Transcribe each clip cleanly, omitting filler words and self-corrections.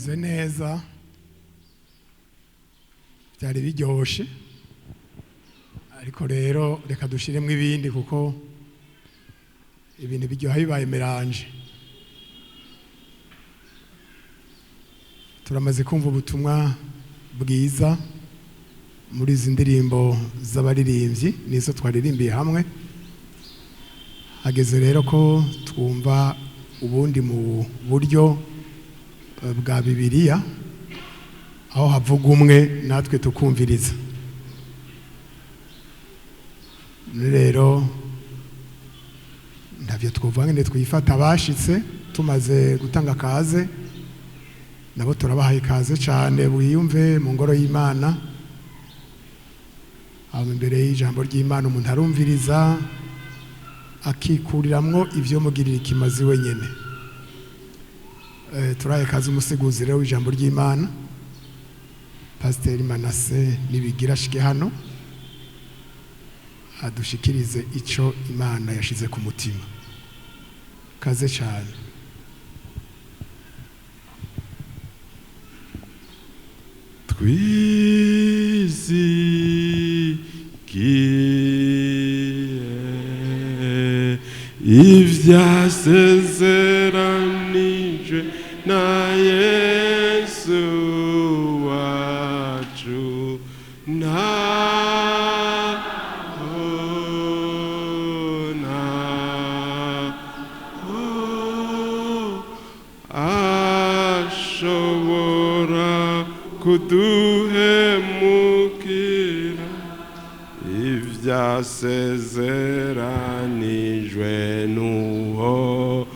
Mugize neza, byari biryoshe, ariko rero reka dushiremo ibindi kuko ibintu biryoha bibaye mélange. Turamaze kumva ubutumwa bwiza muri izi ndirimbo z'abaririmbyi nizo twaririmbiye hamwe. Hageze rero ko twumva ubundi mu buryo bwa Bibiliya, aho havuga umwe natwe tukumviriza. Rero ntavyo twovuga ngene twifata abashitse tumaze gutanga kaze, nabo turabahaye ikaze cane, bwiyumve mu ngoro y'Imana. Aho imbere y'ijambo ry'Imana umuntu arumviriza akikuriramwo ivyo mugirira ikimazi wenyene. Turaye kaze umusiguzi rero w'ijambo ry'Imana, Pasiteri Manase Nibigira, ashike hano adushikirize ico Imana yashize ku mutima. Kaze cane. Twizigiye ibyasezeranijwe na Yesu wacu, ntaho ntaho ashobora kuduhemukira. Ibyasezeranijwe n'Uhoraho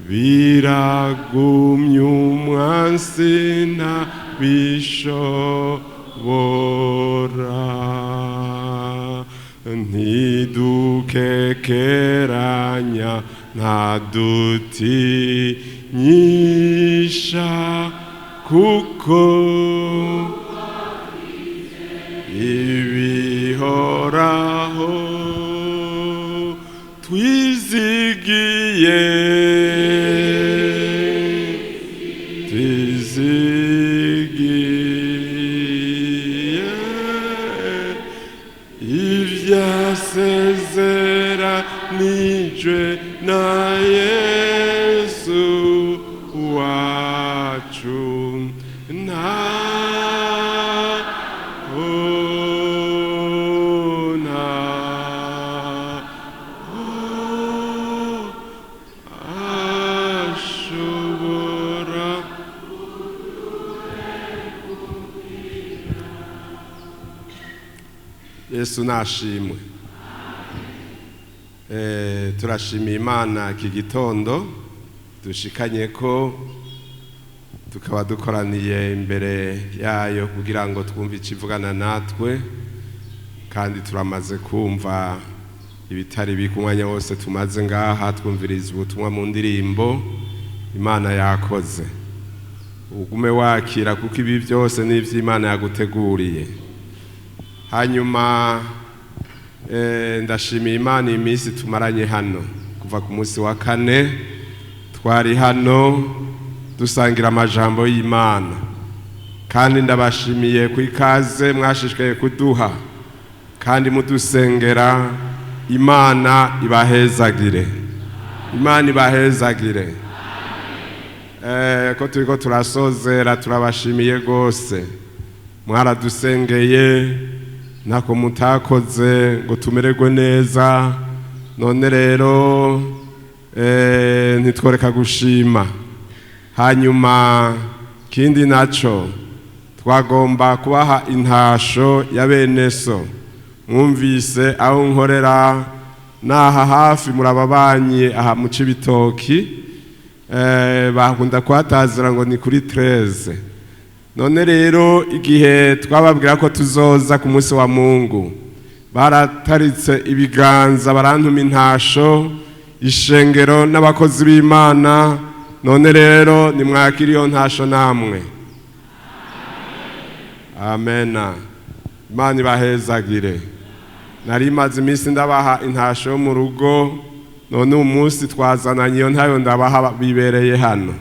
biragumya umwansi ntabishobora. Ntidukekeranya, ntadutinyisha, kuko ibihoraho twizigiye, twizigiye ibyasezeranijwe na Yesu wacu, ntaho ntaho ashobora. Yesu nashimwe. Turashimiye Imana iki gitondo dushikanye ko tukaba dukoraniye imbere yayo kugira ngo twumve icivugana natwe, kandi turamaze kumva ibitari bike umwanya wose tumaze ngaha twumviriza ubutumwa mu ndirimbo. Imana yakoze, ugume wakira kuko ibi byose ni ivy'Imana yaguteguriye. Hanyuma ndashimiye Imana iminsi tumaranye hano kuva ku munsi wa kane twari hano dusangira amajambo y'Imana, kandi ndabashimiye ku ikaze mwashishikaye kuduha kandi mudusengera. Imana ibahezagire, Imana ibahezagire. Ko turiko turasozera, turabashimiye rwose, mwaradusengeye ntako mutakoze ngo tumererwe neza. None rero ntitworeka gushima. Hanyuma kindi naco, twagomba kubaha intasho ya bene so. Mwumvise aho nkorera naha hafi, murababanye aha mu Cibitoki, bakunda kuhatazira ngo ni kuri 13. None rero igihe twababwira ko tuzoza ku munsi wa Mungu, barataritse ibiganza barantuma intasho, ishengero n'abakozi b'Imana. None rero nimwakira iyo ntasho namwe. Amena. Imana ibahezagire. Nari maze iminsi ndabaha intasho yo mu rugo. None uyu munsi twazananye iyo ntayo ndabaha bibereye hano.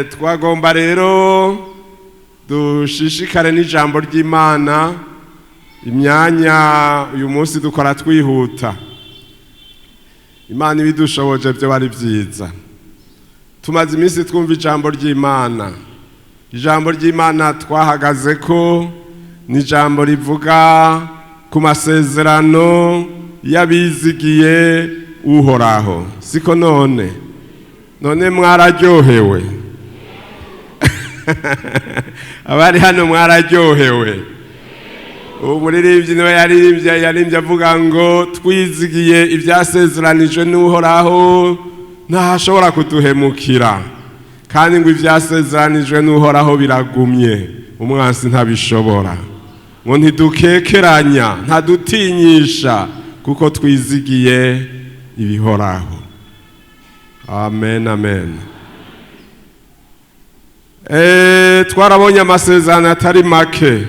Twagomba rero dushishikare n'ijambo ry'Imana. Imyanya uyu munsi dukora twihuta, Imana ibidushoboje byo bari byiza. Tumaze iminsi twumva ijambo ry'Imana. Ijambo ry'Imana twahagaze ko ni ijambo rivuga ku masezerano y'abizigiye Uhoraho, siko? None mwararyohewe? Abari hano mwararyohewe? Umuririmbyi niwe yaririmbye avuga ngo twizigiye ibyasezeranijwe n'Uhoraho, ntashobora kuduhemukira, kandi ngo ibyasezeranijwe n'Uhoraho biragumye, umwansi ntabishobora, ngo ntidukekeranya, ntadutinyisha, kuko twizigiye ibihoraho. Amen, amen. Twarabonye amasezerano atari make.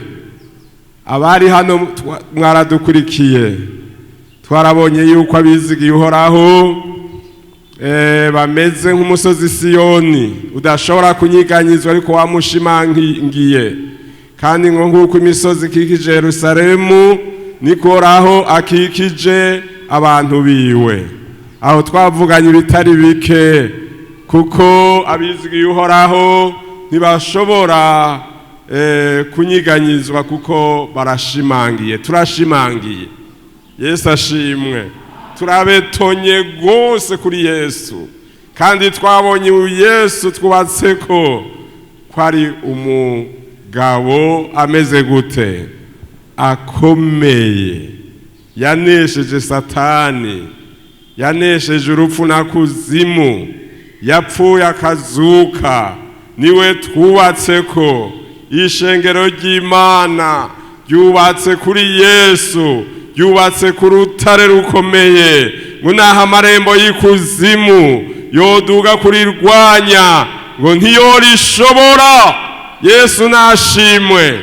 Abari hano mwaradukurikiye. Twarabonye yuko abizigiye Uhoraho bameze nk'umusozi Siyoni udashobora kunyiganyizwa, ariko wamushimangiye. Kandi ngo nk'uko imisozi ikikije Yerusalemu, niko Uhoraho akikije abantu biwe. Aho twavuganye ibitari bike, kuko abizigiye Uhoraho ntibashobora kunyiganyizwa, kuko barashimangiye. Turashimangiye. Yesu ashimwe. Turabetonye rwose kuri Yesu, kandi twabonye uyu Yesu twubatse ko ari umugabo ameze gute? Akomeye, yanesheje Satani, yanesheje urupfu na kuzimu, yapfuye akazuka. Niwe twubatse ko. Ishengero ry'Imana ryubatse kuri Yesu, ryubatse ku rutare rukomeye, ngo naho amarembo y'ikuzimu yoduga kurirwanya, ngo ntiyorishobora. Yesu nashimwe.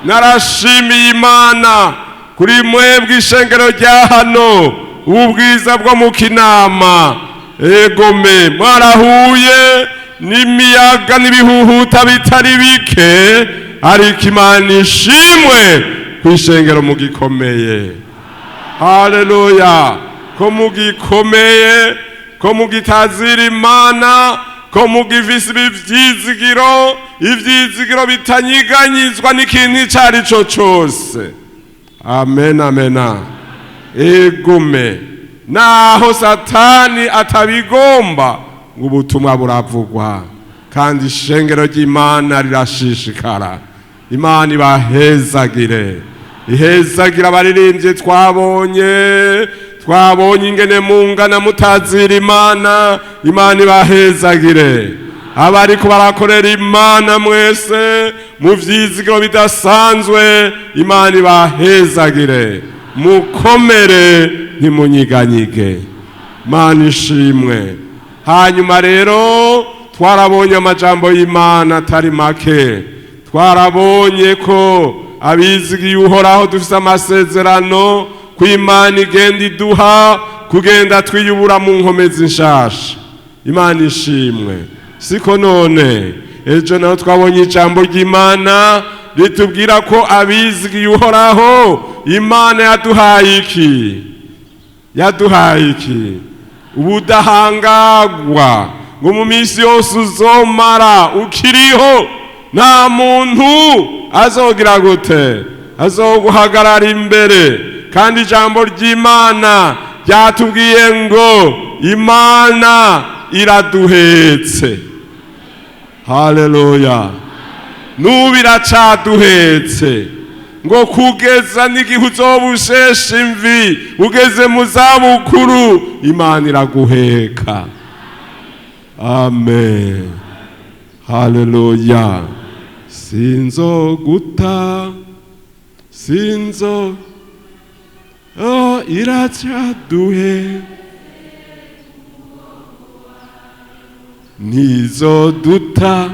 Narashimiye Imana kuri mwebwe ishengero rya hano, ubwiza bwo mu Kinama. Egome, mwarahuye n'imiyaga n'ibihuhuta bitari bike, ariko Imana ishimwe ku ishengero mugikomeye. Haleluya! Ko mugikomeye, ko mugitazira Imana, ko mugifise ivyizigiro, ivyizigiro bitanyiganyizwa n'ikintu ico ari cyo cyose. Amen, amena. Egume, naho Satani atabigomba, ngo ubutumwa buravugwa kandi ishengero ry'Imana rirashishikara. Imana ibahezagire, ihezagire abaririmbyi. Twabonye ingene mungana mutazira Imana. Imana ibahezagire. Abariko barakorera Imana mwese mu vyizigiro bidasanzwe, Imana ibahezagire. Mukomere, ntimunyiganyige. Imana ishimwe. Hanyuma rero twarabonye amajambo y'Imana atari make. Twarabonye ko abizigiye Uhoraho dufise amasezerano, ko Imana igenda iduha kugenda twiyubura mu nkomezi nshasha. Imana ishimwe, siko? None ejo naho twabonye ijambo ry'Imana ritubwira ko abizigiye Uhoraho, Imana yaduhaye iki? Yaduhaye iki? Ubudahangagwa, ngo mu minsi yose uzomara ukiriho, nta muntu azogira gute? Azoguhagarara imbere. Kandi ijambo ry'Imana ryatubwiye ngo Imana iraduhetse. Haleluya! N'ubu iracaduhetse, ngo kugeza n'igihe uzoba usheshe imvi, ugeze mu zabukuru, Imana iraguheka. Amen, haleluya. Sinzoguta, sinzo, oh, iracyaduhe, ntizoduta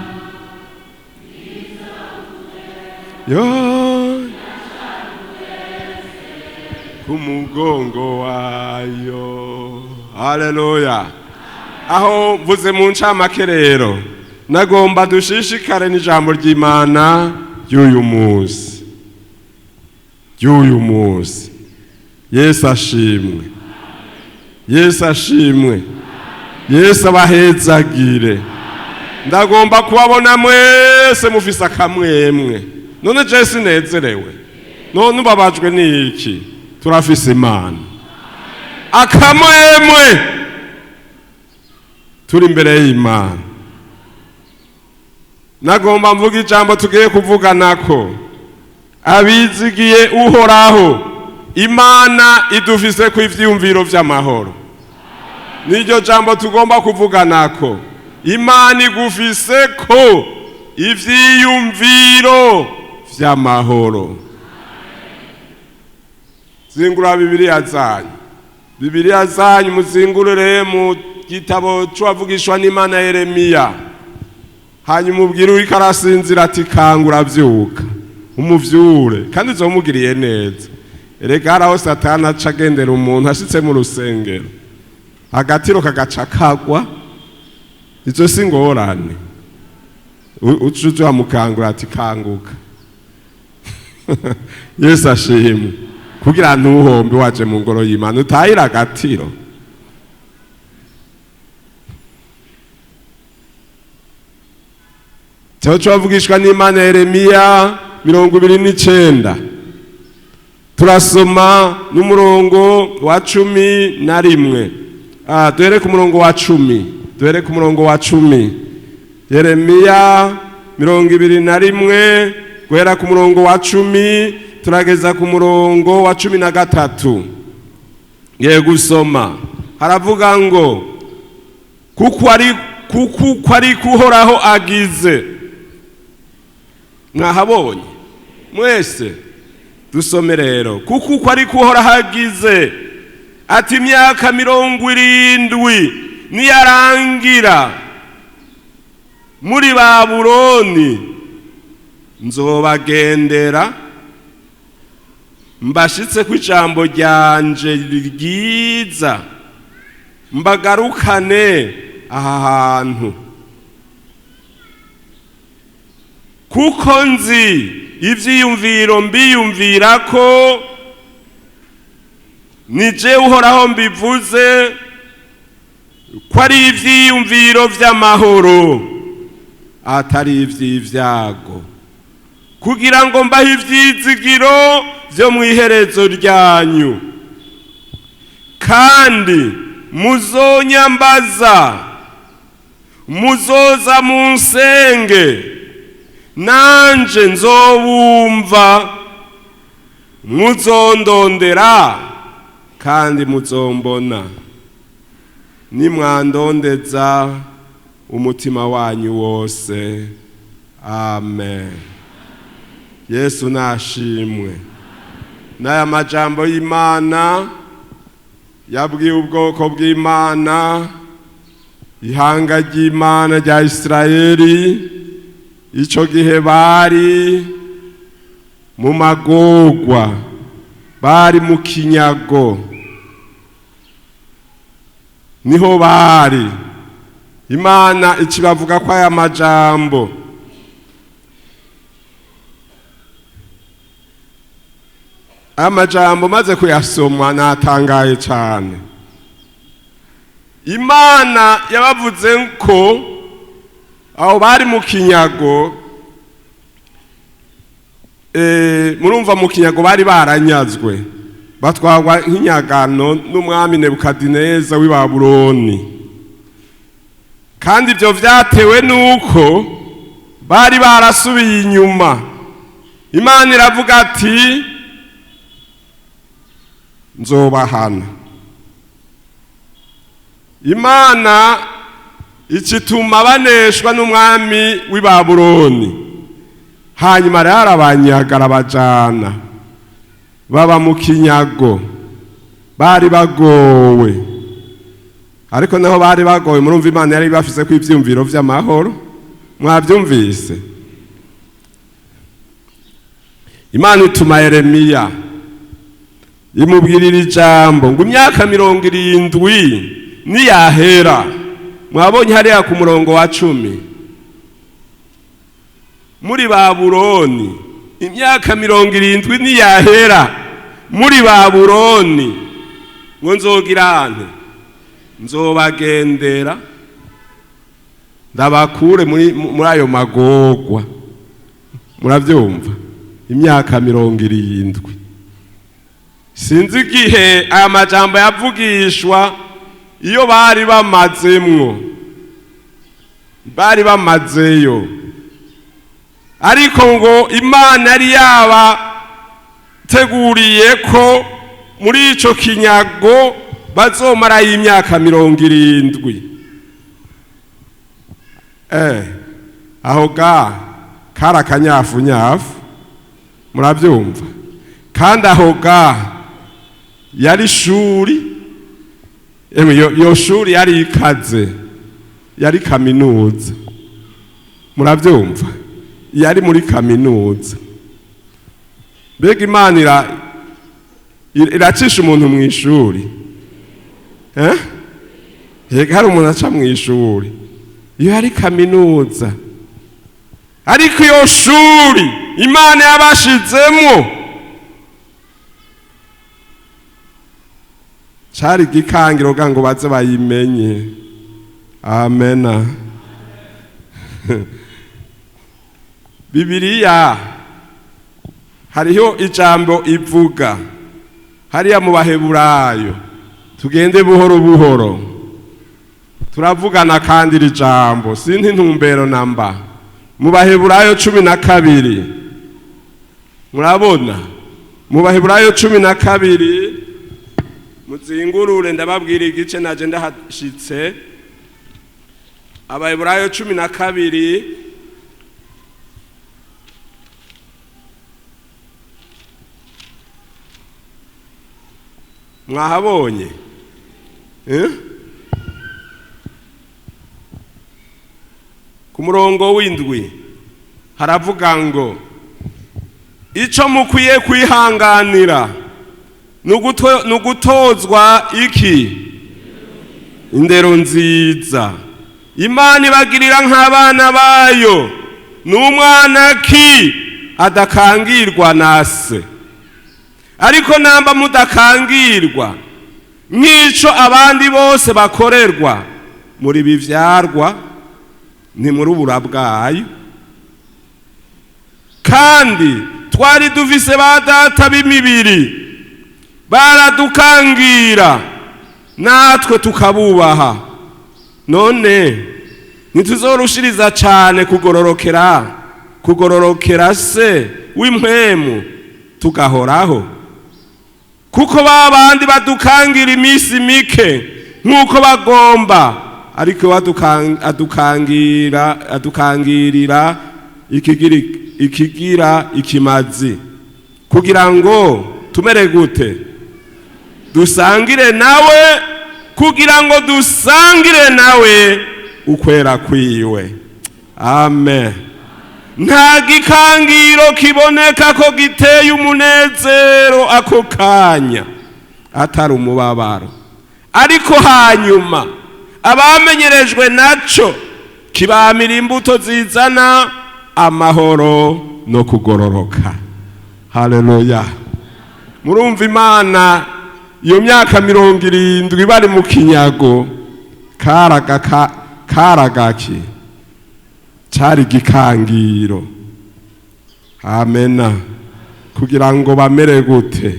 yo. Ku mugongo wayo. Haleluya! Aho mvuze mu ncamake rero, nagomba dushishikare n'ijambo ry'Imana ry'uyu munsi, ry'uyu munsi. Yesu ashimwe, Yesu ashimwe, Yesu abahezagire. Ndagomba kubabona mwese mufise akamwemwe. None je sinezerewe? None ubabajwe n'iki? Turafise Imana. Akamwemwe turi imbere y'Imana. Nagomba mvuga ijambo tugiye kuvuganako: abizigiye Uhoraho, Imana idufise ku ivyiyumviro vy'amahoro. Niryo jambo tugomba kuvuganako. Imana igufise ko ivyiyumviro vy'amahoro. Zingura Bibiliya zanyu, Bibiliya zanyu muzingurire mu gitabo c'uwavugishwa n'Imana Yeremiya. Hanyuma ubwire uriko arasinzira ati: "Kangura, vyuka." Umuvyure, kandi uzomugiriye neza. Erega hari aho Satani aca agendera umuntu ashitse mu rusengero, agatiro kagaca kagwa. Izo si ngorane. Uca uja wamukangura ati: "Kanguka." Yesu ashimwe. Kugira ntuhombe waje mu ngoro y'Imana utahira agatiro. Cyo cavugishwa n'Imana Yeremiya 29, turasoma n'umurongo wa 11. Duhere ku murongo wa 10, duhere ku murongo wa 10. Yeremiya 21, guhera ku murongo wa 10 turageza ku murongo wa 13. Ngiye gusoma. Haravuga ngo: Kuko ari kuhoraho agize." Mwahabonye mwese? Dusome rero. Kuko uko ari kuhoraho agize ati: "Imyaka 70 niyarangira muri Babuloni, nzobagendera, mbashitse ku ijambo ryanje ryiza, mbagarukane aha hantu, kuko nzi ivyiyumviro mbiyumvira ko, ni je Uhoraho mbivuze, ko ari ivyiyumviro vy'amahoro, atari ivy'ivyago, kugira ngo mbahe ivyizigiro vyo mw'iherezo ryanyu. Kandi muzonyambaza, muzoza munsenge, nanje nzobumva. Muzondondera kandi muzombona, nimwandondeza umutima wanyu wose." Amen. Yesu nashimwe. N'aya majambo y'Imana yabwiye ubwoko bw'Imana, ihanga ry'Imana rya Isirayeli, ico gihe bari mu magorwa, bari mu kinyago, niho bari. Imana ikibavuga ko aya majambo. Aya majambo maze kuyasoma natangaye cyane. Imana yabavuze ko aho bari mu kinyago, murumva, mu kinyago bari baranyazwe, batwarwa nk'inyagano n'umwami Nebukadineza w'i Babuloni. Kandi ibyo vyatewe nuko bari barasubiye inyuma. Imana iravuga ati: "Nzobahana." Imana ikituma baneshwa n'umwami w'i Babuloni. Hanyuma rero arabanyaga, arabajana, baba mu kinyago. Bari bagowe, ariko naho bari bagowe, murumva, Imana yari bafise ko ivyumviro vy'amahoro. Mwavyumvise? Imana ituma Yeremiya. Imubwirira ijambo ngo imyaka 70 niyahera. Mwabonye hariya ku murongo wa 10 muri Babuloni, imyaka 70 niyahera muri Babuloni, ngo nzogira nte? Nzobagendera, ndabakure muri ayo magorwa. Murabyumva, imyaka 70. Sinzi igihe aya majambo yavugishwa, iyo bari bamazemwo, bari bamazeyo, ariko ngo Imana yari yabateguriye ko muri ico kinyago bazomarayo imyaka 70. Aho ga kari akanyafunyafu, murabyumva. Kandi aho ga yari ishuri, emwe iyo shuri yari ikaze, yari kaminuza, murabyumva, yari muri kaminuza. Mbega Imana iracisha umuntu mu ishuri? Eh, yega, hari umuntu aca mu ishuri? Iyo yari kaminuza. Ariko iyo shuri Imana yabashizemwo cari igikangiro ngo baze bayimenye. Amena. Bibiliya hariho ijambo ivuga hariya mu Baheburayo. Tugende buhoro buhoro, turavugana kandi iri jambo sinti intumbero namba. Mu Baheburayo 12, murabona, mu Baheburayo 12, muzingurure, ndababwira igice naje ndahashitse. Abaheburayo 12, mwahabonye, eh? Ku murongo w'7 haravuga ngo ico mukwiye kwihanganira ni ugutozwa iki? Indero nziza. Imana ibagirira nk'abana bayo. N'umwana ki adakangirwa na se? Ariko namba mudakangirwa nk'ico abandi bose bakorerwa, muri bivyarwa, ntimurubura bwayo. Kandi twari dufise ba data b'imibiri, baradukangira, natwe tukabubaha. None ntituzorushiriza cane kugororokera se w'impwemu, tugahoraho? Kuko ba bandi badukangira iminsi mike nk'uko bagomba, ariko adukangira, adukangirira ikigira ikimazi, kugira ngo tumere gute? Dusangire nawe, kugira ngo dusangire nawe ukwera kwiwe. Amen. Nta gikangiro kiboneka ko giteye umunezero ako kanya, atari umubabaro, ariko hanyuma abamenyerejwe naco kibamira imbuto zizana amahoro no kugororoka. Haleluya! Murumva, Imana iyo myaka 70 bari mu kinyago karagaki cari igikangiro. Amena. Kugira ngo bamere gute?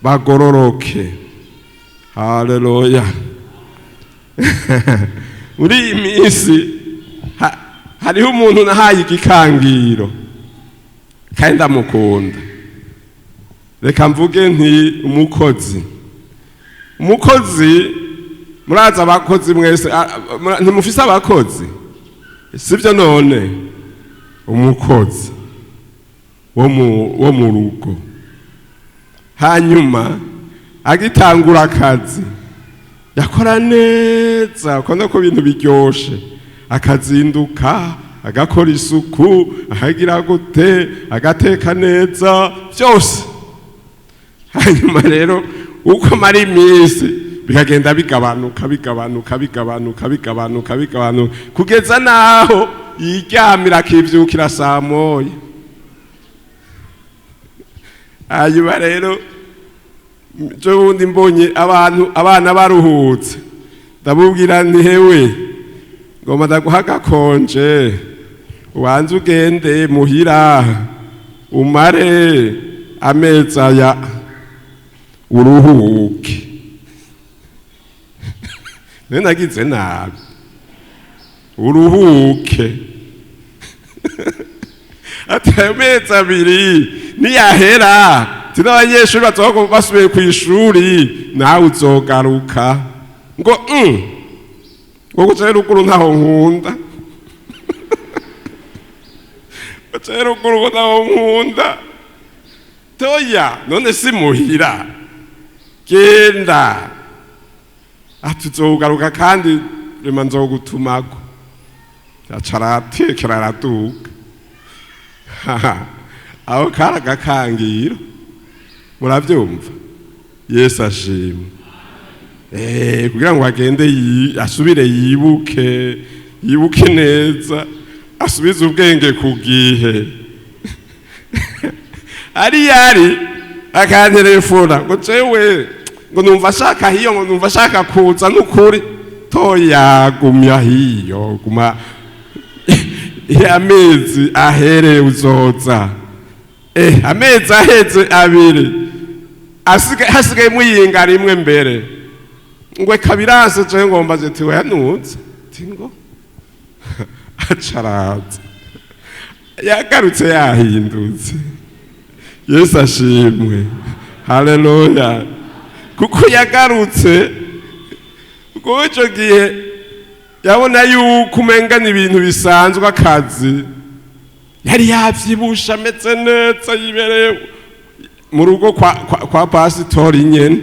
Bagororoke. Haleluya! Muri iyi minsi hariho umuntu nahaye igikangiro kandi ndamukunda. Reka mvuge nti umukozi. Murazi abakozi mwese, ntimufise abakozi, sibyo? None umukozi wo mu rugo, hanyuma agitangura akazi yakora neza, ukabona ko ibintu biryoshe, akazinduka, agakora isuku, akagira gute, agateka neza byose. Hanyuma rero uko mara iminsi bikagenda bigabanuka, bigabanuka, bigabanuka, bigabanuka, bigabanuka, kugeza naho yiryamira akivyukira saa moya. Hanyuma rero ejo bundi mbonye abantu abana baruhutse, ndamubwira nti: "Hewe, ngomba ndaguha agakonje, ubanze ugende muhira umare amezi aya uruhuke." None nagize nabi? Uruhuke. Ati ayo mezi 2 niyahera, ati n'abanyeshuri bazoba basubiye ku ishuri, nawe uzogaruka. Ngo ngo kuja ruguru ntaho nkunda, kuja ruguru ngo ntaho nkunda. Toya, none si muhira, genda. Ati uzogaruka kandi rema nzogutumako. Aca aratekera araduga. Aho kari agakangiro, muravyumva. Yesu ashimwe. Kugira ngo agende asubire yibuke, yibuke neza, asubize ubwenge ku gihe. Ari yari akantelefona ngo jewe ngo numva ashaka hiyo, ngo numva ashaka kuza. N'ukuri toyagumya hiyo, guma amezi ahere uzoza. Amezi aheze 2, hasigaye muyinga rimwe mbere, ngwe kabirase je ngomba je tiwe yanuze tingo. Acaraza, yagarutse yahindutse. Yesu ashimwe, haleluya. Kuko yagarutse, kuko ico gihe yabona yuko umenga ni ibintu bisanzwe. Akazi yari yavyibushe, ameze neza, yibereye mu rugo kwa pasitori nyene.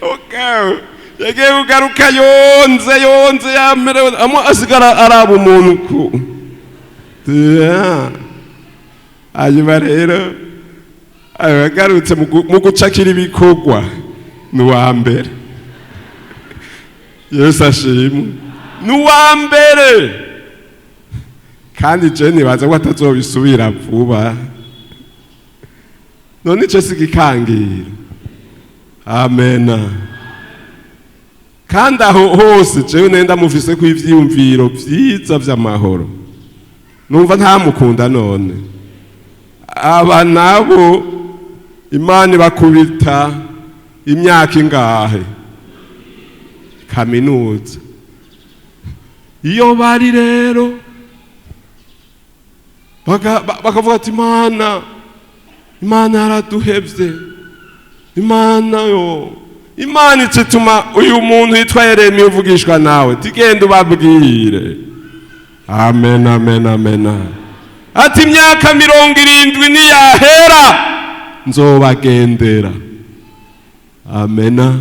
Okay. Yagiye kugaruka yonze, yonze, yamerewe, amwe asigara araba umuntu ku. Hanyuma rero yagarutse mu gucakira ibikorwa ni uwa mbere. Yesu ashimwe, ni uwa mbere. Kandi je nibaza ko atazobisubira vuba. None ico si igikangira? Amena. Kandi aho hose jewe nenda mufise ko ivyiyumviro vyiza vy'amahoro, numva ntamukunda. None aba nabo Imana ibakubita imyaka ingahe kaminuza? Iyo bari rero bakavuga ati: "Imana, Imana yaraduhevye, Imana yo." Imana icituma uyu muntu yitwa Yeremiya uvugishwa nawe, tigenda ubabwire. Amen, amen, amen. Ati imyaka 70 niyahera nzobagendera. Amena.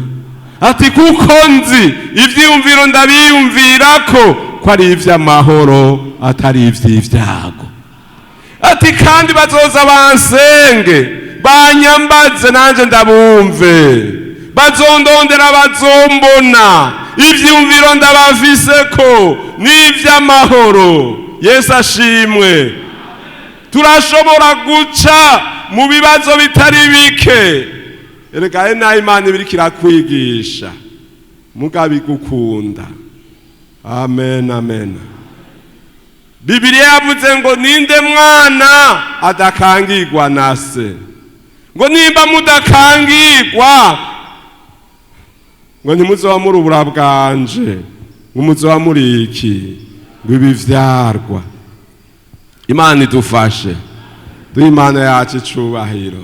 Ati kuko nzi ivyiyumviro ndabiyumvirako, ko ari ivy'amahoro atari ivy'ivyago. Ati kandi bazoza bansenge, banyambaze, nanje ndabumve, bazondondera bazombona. Ivyiyumviro ndabafiseko n'ivy'amahoro. Yesu ashimwe. Turashobora guca mu bibazo bitari bike. Erega ari naho Imana ibiriko irakwigisha, mugabo igukunda. Amen, amen. Bibiliya yavuze ngo: "Ninde mwana adakangirwa na se?" Ngo nimba mudakangirwa, ngo ntimuzoba muri ubura bwanje, ngo muzoba muri iki? Ngo ibivyarwa. Imana idufashe, duhe Imana yacu icubahiro.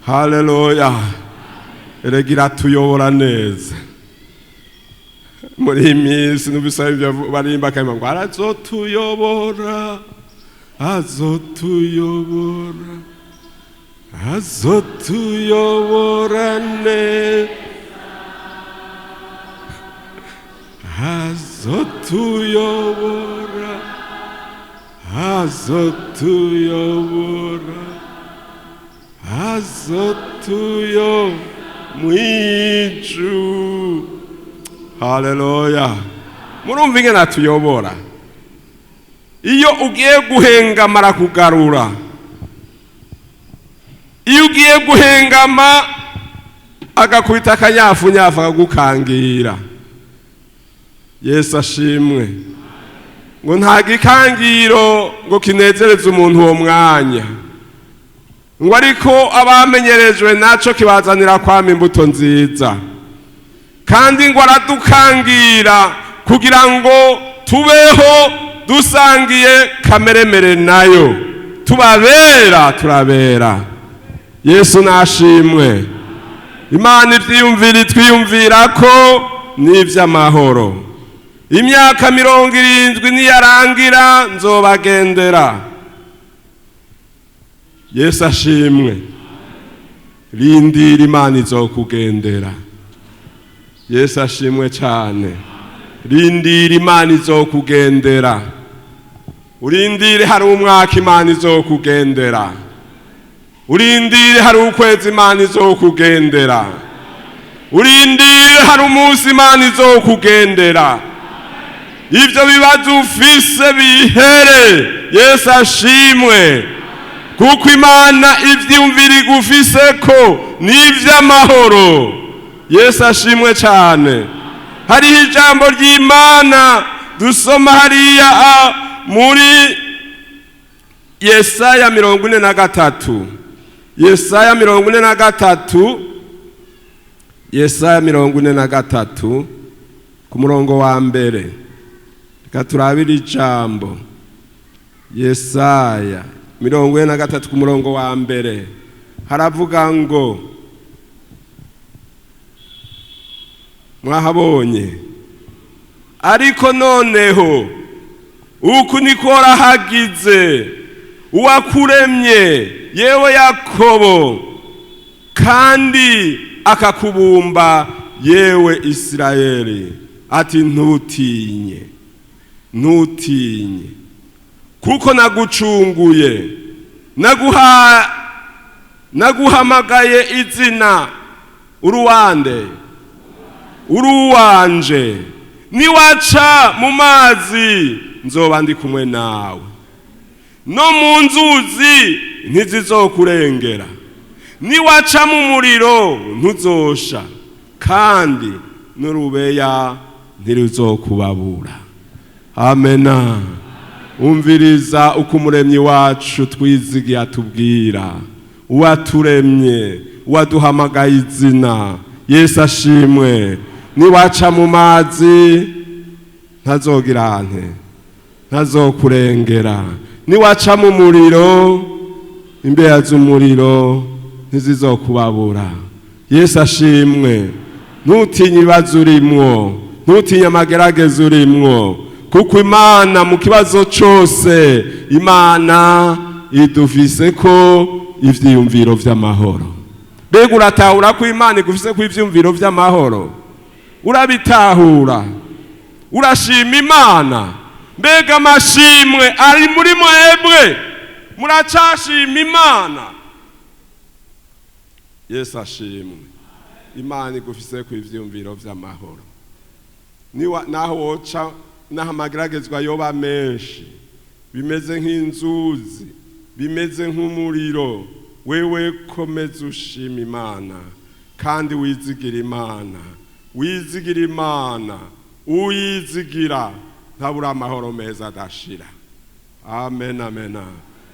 Haleluya. Erega iratuyobora neza. Muri iyi minsi n'ubisaba ibyo barimba akayima ngo arazotuyobora, azotuyobora, azotuyobora neza, azotuyobora, Azotuyobora, azotuyo mwiju. Haleluya! Murumva ingene atuyobora. Iyo ugiye guhengama arakugarura. Iyo ugiye guhengama agakubita akanyafunyafu akagukangira. Yesu ashimwe. Ngo nta gikangiro ngo kinezereze umuntu uwo mwanya, ngo ariko abamenyerejwe naco kibazanira kwama imbuto nziza. Kandi ngo aradukangira kugira ngo tubeho dusangiye kameremere nayo, tubabera turabera. Yesu nashimwe. Imana ivyiyumvira itwiyumvira ko n'ivy'amahoro. Imyaka 70 niyarangira nzobagendera. Yesu ashimwe. Rindira, Imana izokugendera. Yesu ashimwe cyane. Rindira, Imana izokugendera. Urindire hari umwaka, Imana izokugendera. Urindire hari ukwezi, Imana izokugendera. Urindire hari umunsi, Imana izokugendera. Ibyo bibazo ufise bihere. Yesu ashimwe. Kuko Imana ivyumvira igufise ko n'ivy'amahoro. Yesu ashimwe cyane. Hariho ijambo ry'Imana dusoma hariya muri Yesaya 43. Yesaya 43, Yesaya 43 ku murongo wa mbere. Reka turabire ijambo. Yesaya 43 ku murongo wa mbere haravuga ngo, mwahabonye? Ariko noneho uku niko hagize uwakuremye, yewe Yakobo, kandi akakubumba, yewe Isirayeli, ati: "Ntutinye, ntutinye, kuko nagucunguye, naguhamagaye izina, uruwande, uruwanje. Niwaca mu mazi nzoba ndi kumwe nawe, no mu nzuzi ntizizokurengera. Niwaca mu muriro ntuzosha, kandi n'urubeya ntiruzokubabura." Amena. Umviriza uko Umuremyi wacu twizigiye atubwira, uwaturemye, uwaduhamagaye izina. Yesu ashimwe. Niwaca mu mazi ntazogira nte? Ntazokurengera. Niwaca mu muriro, imbeya z'umuriro ntizizokubabura. Yesu ashimwe. Ntutinye ibibazo urimwo, ntutinye amagerageza urimwo, kuko Imana mu kibazo cyose, Imana idufise ko ivyiyumviro vy'amahoro. Mbega uratahura ko Imana igufise ko ivyiyumviro vy'amahoro? Urabitahura? Urashima Imana? Mbega amashimwe ari muri mwebwe? Muracashima Imana? Yesu ashimwe. Imana igufise ku ivyiyumviro vy'amahoro. Niwa naho woca, naho amageragezwa yoba menshi, bimeze nk'inzuzi, bimeze nk'umuriro, wewe komeza ushima Imana kandi wizigira Imana. Wizigira Imana. Uyizigira ntabura amahoro meza adashira. Amen, amen.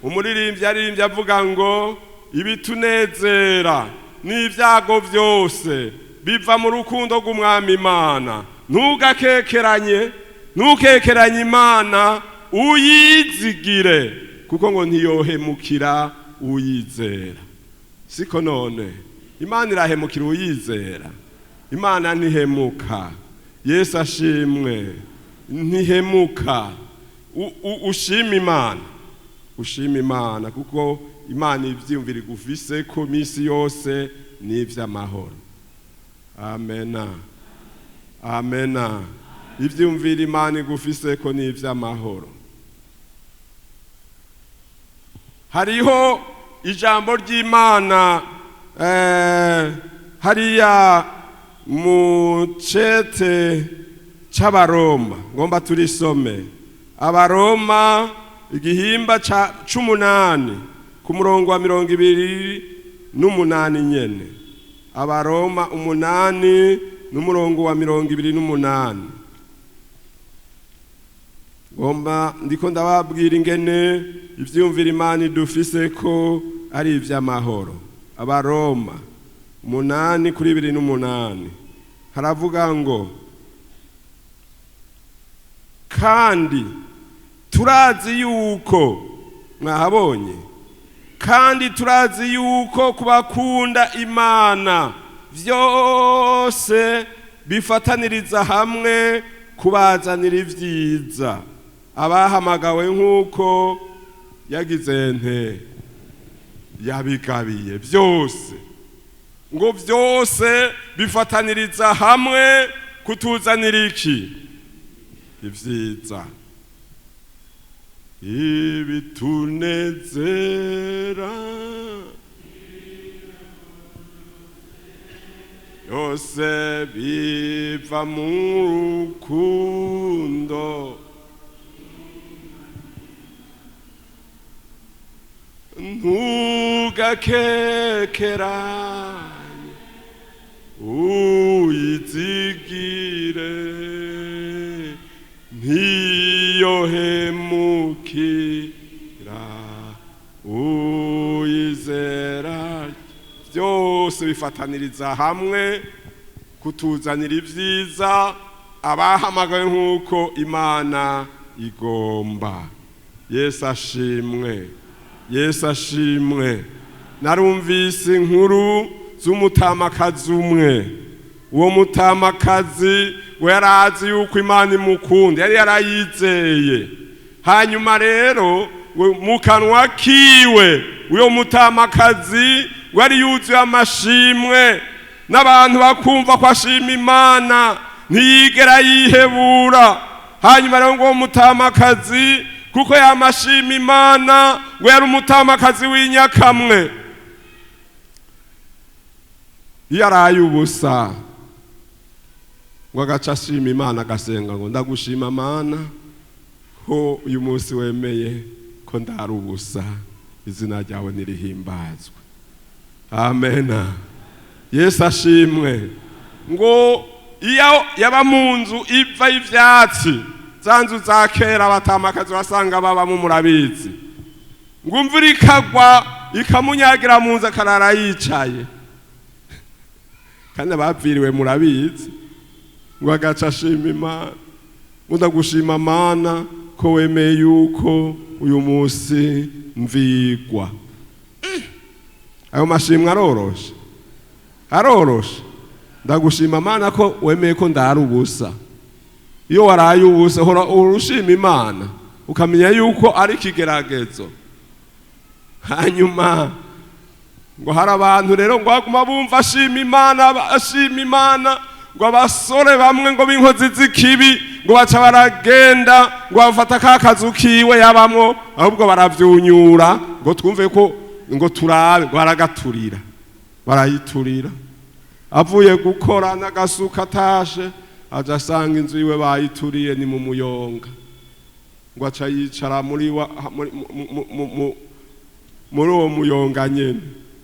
Umuririmbyi aririmbye avuga ngo ibitunezera n'ibyago byose biva mu rukundo rw'Umwami Imana. Ntugakekeranye, ntukekeranye Imana, uyizigire, kuko ngo ntiyohemukira uyizera. Siko none? Imana irahemukira uyizera? Imana ntihemuka. Yesu ashimwe. Ntihemuka. Ushima Imana, ushima Imana, kuko Imana ivyiyumvira igufise ko misi yose n'ivy'amahoro. Amena, amena. Ivyiyumvira Imana igufise ko n'ivy'amahoro. Hariho ijambo ry'Imana hariya mu cete c'Abaroma, ngomba turisome. Abaroma igihimba c'umunani ku murongo wa 28 nyene. Abaroma 8 n'umurongo wa 28. Ngomba ndiko ndababwira ingene ivyumvira Imana idufise ko ari ivy'amahoro. Abaroma 8 kuri 28 haravuga ngo: kandi turazi yuko, mwahabonye, kandi turazi yuko kubakunda Imana vyose bifataniriza hamwe kubazanira ivyiza, abahamagawe nk'uko yagize nte yabigabiye. Byose ngo byose bifataniriza hamwe kutuzanira iki? Ivyiza. Ibitunezera byose biva mu rukundo, ntugakekeranye uyizigire, ntiyohemukira uyizera. Byose bifataniriza hamwe kutuzanira ibyiza, abahamagawe nk'uko Imana igomba. Yesu ashimwe, Yesu ashimwe. Narumvise inkuru z'umutamakazi umwe. Uwo mutamakazi we yarazi yuko Imana imukunda, yari yarayizeye. Hanyuma rero mu kanwa kiwe uyo mutamakazi wari yuzuye amashimwe, n'abantu bakumva ko ashima Imana, ntiyigera yihebura. Hanyuma rero ngo uwo mutamakazi kuko yamashima Imana, ngo yari umutamakazi w'inyakamwe, iyo araye ubusa ngo agaca ashima Imana, agasenga ngo: ndagushima Mana ko uyu munsi wemeye ko ndara ubusa, izina ryawe nirihimbazwe. Amena. Yesu ashimwe. Ngo iyo yaba mu nzu iva y'ivyatsi, za nzu za kera abatamakazi basanga babamo, murabizi, ngo imvura ikagwa ikamunyagira mu nzu, akarara yicaye, kandi abapfiriwe murabizi. Ngo agaca ashima Imana ngo: ndagushima Mana ko wemeye yuko uyu munsi mvigwa. Ayo mashimwe aroroshe, aroroshe. Ndagushima Mana ko wemeye ko ndara ubusa. Iyo waraye ubusa hora urushima Imana, ukamenya yuko ari ikigeragezo. Hanyuma ngo hari abantu rero ngo baguma bumva ashima Imana, ashima Imana, ngo abasore bamwe ngo b'inkozi z'ikibi ngo baca baragenda ngo bafata ka kazu kiwe yabamwo, ahubwo baravyunyura ngo twumve ko ngo turabe, ngo baragaturira, barayiturira. Avuye gukora n'agasuka atashe, aja asanga inzu iwe bayituriye, ni mu muyonga. Ngo aca yicara muri uwo muyonga nyene,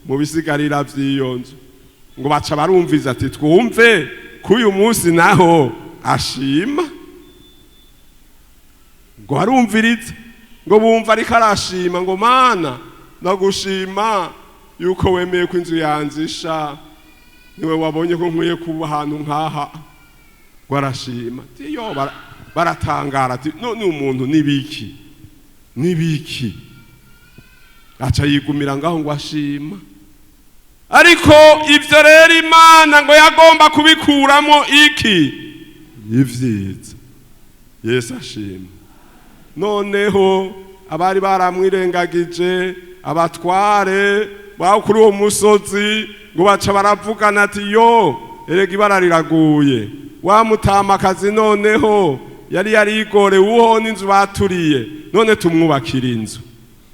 mu bisigarira vy'iyo nzu. Ngo baca barumviza ati: twumve ko uyu munsi naho ashima. Ngo arumvirize, ngo bumva ariko arashima ngo: Mana, ndagushima yuko wemeye ko inzu yanjye isha, niwe wabonye ko nkwiye kuba ahantu nk'aha. Ngo arashima ati yo, baratangara ati: none umuntu nibiki nibiki? Aca yigumira ngaho ngo ashima. Ariko ivyo rero Imana ngo yagomba kubikuramo iki? Ivyiza. Yesu ashima. Noneho abari baramwirengagije, abatware baho kuri uwo musozi, ngo baca baravugana ati: yo, erega ibara riraguye, wa mutamakazi noneho yari yarigorewe uho n'inzu baturiye, none tumwubakira inzu.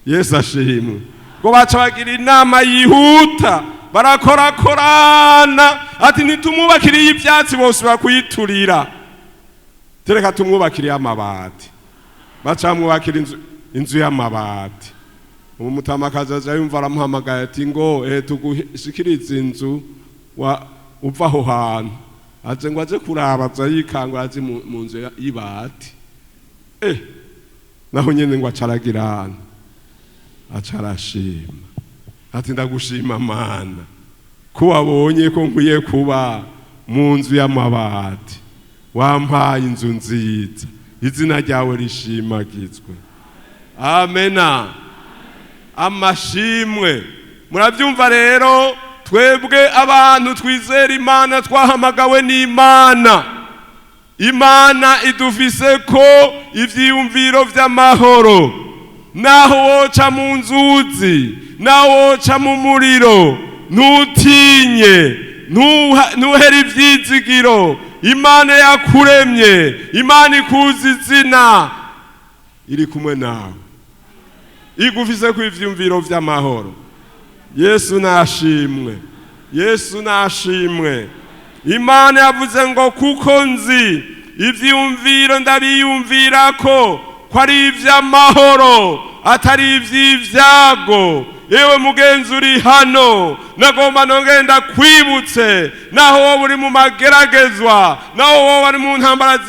Yesu ashimwe. Ngo baca bagira inama yihuta, barakorakorana, ati ntitumwubakiriye ibyatsi bose bakuyiturira, tereka tumwubakiriye amabati. Baca bamwubakira inzu y'amabati. Ubu mutamakazi aja yumva aramuhamagaye ati ngo tugushikirize inzu wa uva aho hantu, aje ngo aje kuraba, aza yikangura aje mu nzu y'ibati. Naho nyene ngo acaragirana, acarashima ati ndagushima Mana ko wabonye ko nkwiye kuba mu nzu y'amabati, wampaye inzu nziza, izina ryawe rishimagizwe. Amena. Amashimwe. Murabyumva rero, twebwe abantu twizera Imana, twahamagawe n'Imana, Imana idufise ko ivyiyumviro vy'amahoro. Naho woca mu nzuzi, naho woca mu muriro, ntutinye, ntuhere ivyizigiro. Imana yakuremye, Imana ikuzi izina, iri kumwe nawe, igufise ko ivyiyumviro vy'amahoro. Yesu nashimwe, Yesu nashimwe. Imana yavuze ngo kuko nzi ivyiyumviro ndabiyumvira ko ari ivy'amahoro atari ivy'ivyago. Yewe mugenzi uri hano, nagomba nongenda kwibutse, naho wowe uri mu mageragezwa, naho wowe uri mu ntambara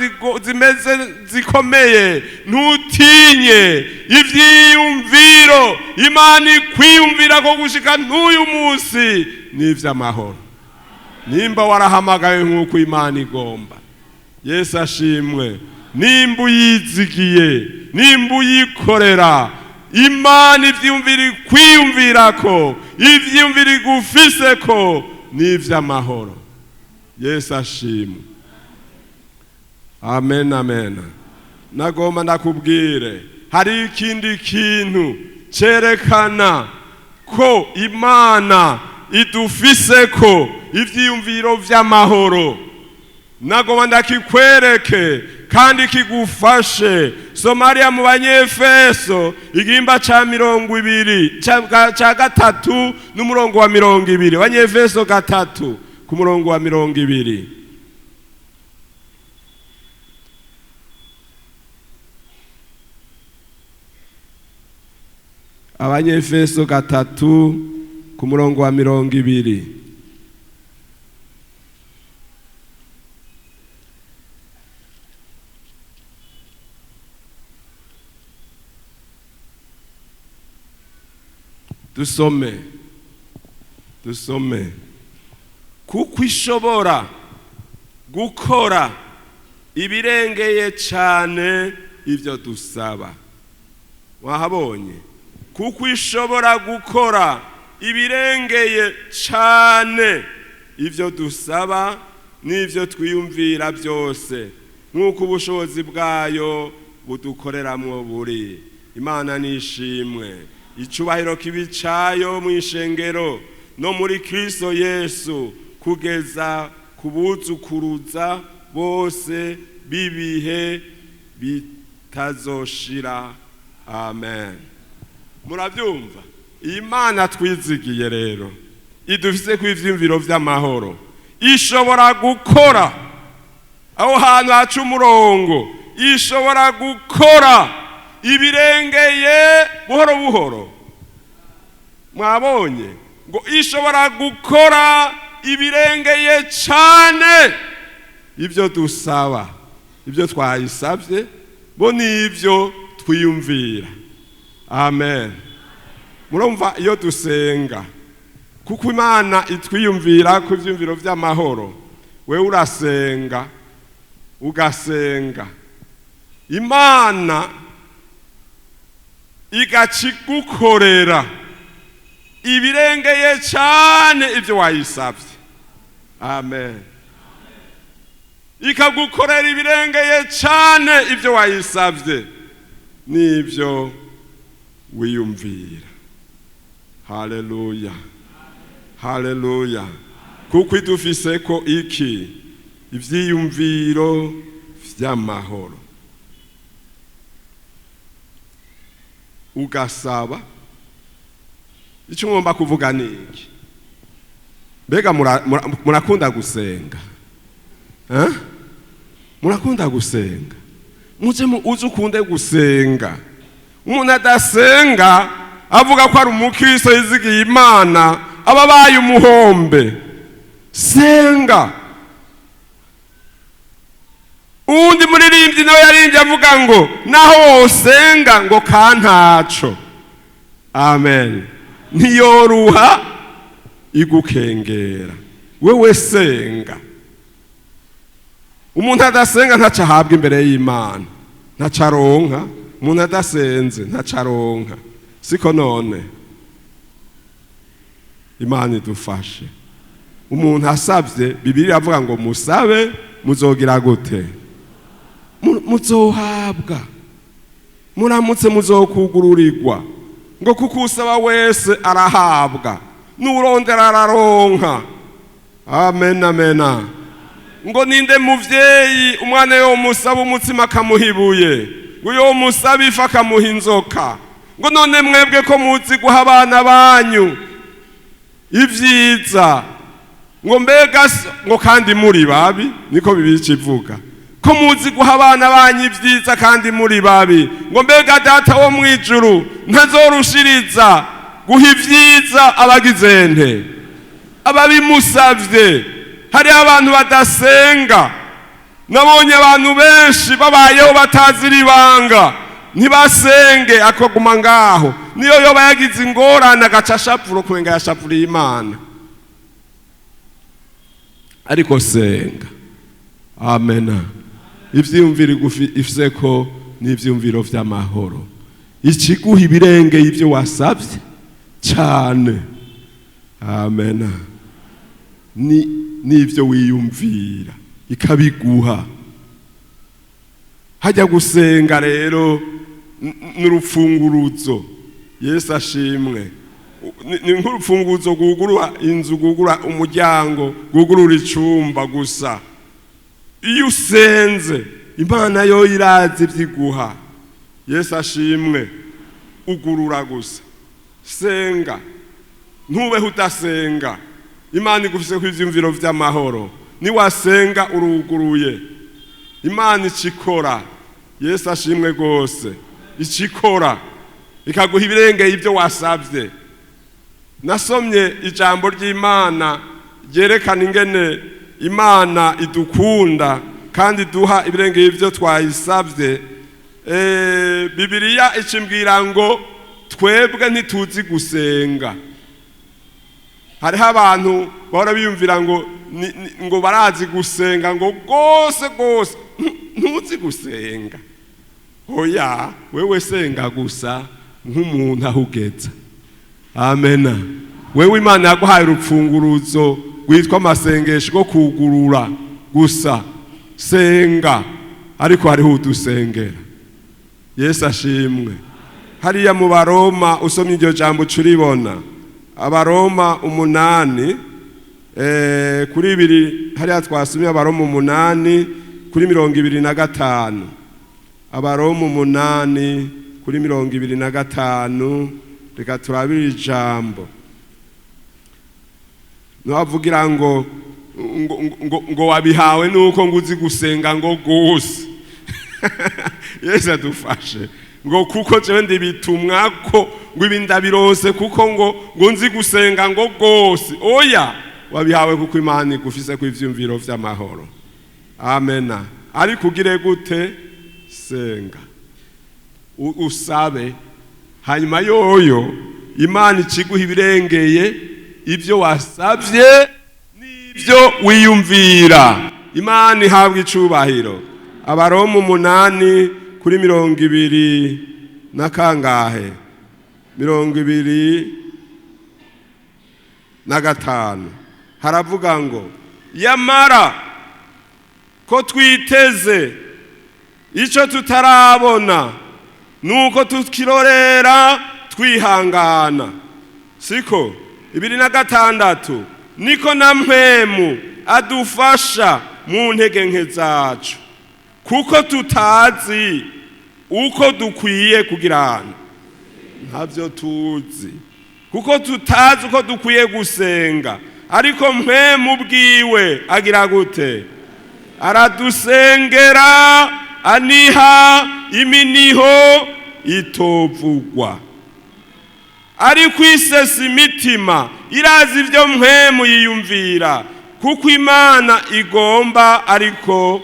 zimeze zikomeye, ntutinye. Ivyiyumviro Imana ikwiyumvira ko gushika n'uyu munsi ni ivy'amahoro, nimba warahamagaye nk'uko Imana igomba. Yesu ashimwe. Nimba uyizigiye, nimba uyikorera, Imana ivyiyumvira ikwiyumvira ko, ivyiyumvira igufise ko ni ivy'amahoro. Yesu ashimwe. Amen, amen. Nagomba ndakubwire, hari ikindi kintu cerekana ko Imana idufise ko ivyiyumviro vy'amahoro. Nagomba ndakikwereke kandi kigufashe. Somaliya mu Banyefeso igihimba ca 20 ca 3 n'umurongo wa 20. Abanyefeso 3 ku murongo wa 20. Abanyefeso 3 ku murongo wa 20. Dusome, dusome. Kuko ishobora gukora ibirengeye cyane ibyo dusaba. Wahabonye? Kuko ishobora gukora ibirengeye cyane ibyo dusaba n'ibyo twiyumvira byose, nk'uko ubushobozi bwayo budukoreramwo buri. Imana nishimwe. Icubahiro kibi cayo mu ishengero no muri Kristo Yesu kugeza kubuzukuruza bose bibihe bitazoshira. Amen. Murabyumva? Imana twizigiye rero idufise ku ivyiyumviro vy'amahoro, ishobora gukora aho hantu haca umurongo, ishobora gukora ibirengeye buhoro buhoro. Mwabonye ngo ishobora gukora ibirengeye cyane ibyo dusaba, ibyo twayisabye bo n'ibyo twiyumvira. Amen. Murumva iyo dusenga, kuko Imana itwiyumvira ku ivyiyumviro vy'amahoro, wewe urasenga ugasenga, Imana igacigukorera ibirengeye cyane ibyo wayisabye. Amen. Ikagukorera ibirengeye cyane ibyo wayisabye n'ibyo wiyumvira. Haleluya, haleluya. Kuko idufise ko iki ivyiyumviro vy'amahoro. Ugasaba Icyo ngomba kuvuga ni iki? Mbega murakunda gusenga? Eh? Murakunda gusenga? Muze uze ukunde gusenga. Umuntu adasenga avuga ko ari umukristo yizigiye Imana, aba abaye umuhombe. Senga. Uwundi muririmbyi nawe yaririmbye avuga ngo naho wosenga ngo kantaco. Amen. Ntiyoruha igukengera. Wewe senga. Umuntu adasenga ntaco ahabwa imbere y'Imana, ntaco aronka. Umuntu adasenze ntaco aronka. Siko none? Imana idufashe. Umuntu asabye, Bibiliya iravuga ngo musabe muzogira gute? Muzohabwa. Muramutse muzokugururirwa. Ngo kuko usaba wese arahabwa, n'urondera araronka. Amen, amena. Ngo ninde muvyeyi umwana yo musaba umutsima akamuha ibuye, ngo yo musaba ifi akamuha inzoka? Ngo none mwebwe ko muzi guha abana banyu ivyiza, ngo mbega ngo kandi muri babi, niko Bibiliya ivuga ko muzi guha abana banyu ibyiza kandi muri babi, ngo mbega Data wo mwijuru ntazorushiriza guha ibyiza abagize nte? Ababimusavye. Hariho abantu badasenga. Nabonye abantu benshi babayeho batazira ibanga, ntibasenge, akaguma ngaho. Niyo yoba yagize ingorane agaca ashapura, kurenga yashapuriye Imana. Ariko senga. Amena. Ivyiyumviro ifise ko n'ivyiyumviro vy'amahoro, ikiguha ibirengeye ivyo wasavye cyane. Amena. Ni n'ivyo wiyumvira ikabiguha. Hajya gusenga rero n'urupfunguruzo. Yesu ashimwe. Ni nk'urupfunguruzo rwugurura inzu, rwugurura umuryango, rwugurura icumba gusa. Iyo usenze, Imana yo irazi ivyiguha. Yesu ashimwe. Ugurura gusa. Senga, ntubeho udasenga. Imana igufise ku ivyumviro vy'amahoro. Niwasenga uruguruye, Imana icikora. Yesu ashimwe rwose. Icikora ikaguha ibirengeye ibyo wasabye. Nasomye ijambo ry'Imana ryerekana ingene Imana idukunda kandi iduha ibirengeye ibyo twayisabye. Bibiliya icimbwira ngo twebwe ntituzi gusenga. Hariho abantu bahora biyumvira ngo ngo barazi gusenga, ngo rwose rwose. Ntuzi gusenga, oya. Wewe senga gusa nk'umuntu aho ugeza. Amena. Wewe Imana yaguhaye urupfunguruzo rwitwa amasengesho rwo kugurura gusa. Senga, ariko hariho udusengera. Yesu ashimwe. Hariya mu Baroma, usomye iryo jambo uca. Abaroma 8 kuri 2, hariya twasomye Abaroma 8 kuri 25. Abaroma 8 kuri 25. Reka turabire ijambo. Ntiwavugira ngo wabihawe nuko ngo uzi gusenga ngo gose. Yesu adufashe. Ngo kuko jewe ndibitumwa ko ngo ibi ndabirose kuko ngo nzi gusenga ngo gose. Oya, wabihawe kuko Imana igufise ku ivyumviro vy'amahoro. Amena. Ariko ugire gute? Senga, usabe, hanyuma yoyo Imana ikiguha ibirengeye ibyo wasabye n'ibyo wiyumvira. Imana ihabwa icubahiro. Abaroma 8 kuri 20 na kangahe? 25. Haravuga ngo yamara ko twiteze icyo tutarabona, nuko tukirorera twihangana. Siko? 26. Niko na Mpwemu adufasha mu ntege nke zacu, kuko tutazi uko dukwiye kugirana. Ntabyo tuzi. Kuko tutazi uko dukwiye gusenga, ariko Mpwemu ubwiwe agira gute? Aradusengera, aniha iminiho itovugwa. Ariko isesa imitima irazi ibyo Mpwemu yiyumvira, kuko Imana igomba, ariko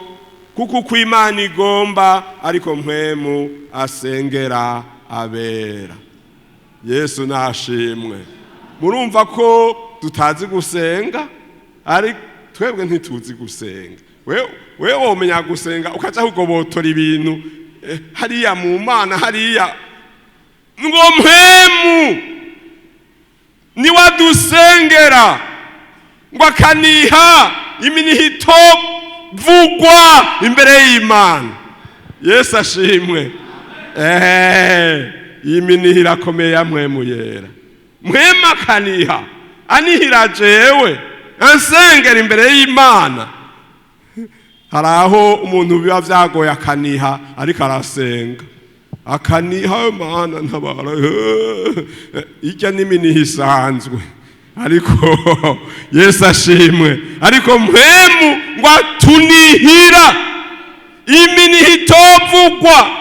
kuko uko Imana igomba ariko Mpwemu asengera abera. Yesu nashimwe. Murumva ko tutazi gusenga, ari twebwe ntituzi gusenga. We womenya gusenga ukaja kugobotora ibintu hariya mu Mana, hariya ngo Mpwemu niwadusengera, ngo akaniha iminiho vugwa imbere y'Imana. Yesu ashimwe. Iyi miniho irakomeye ya Mpwemu Yera. Mpwemu akaniha, anihira jewe, ansengera imbere y'Imana. Hari aho umuntu biba vyagoye akaniha ariko arasenga, akaniha Mana ntabara, irya n'iminiho isanzwe. Ariko Yesu ashimwe. Ariko Mpwemu ngo atunihira iminiho itovugwa.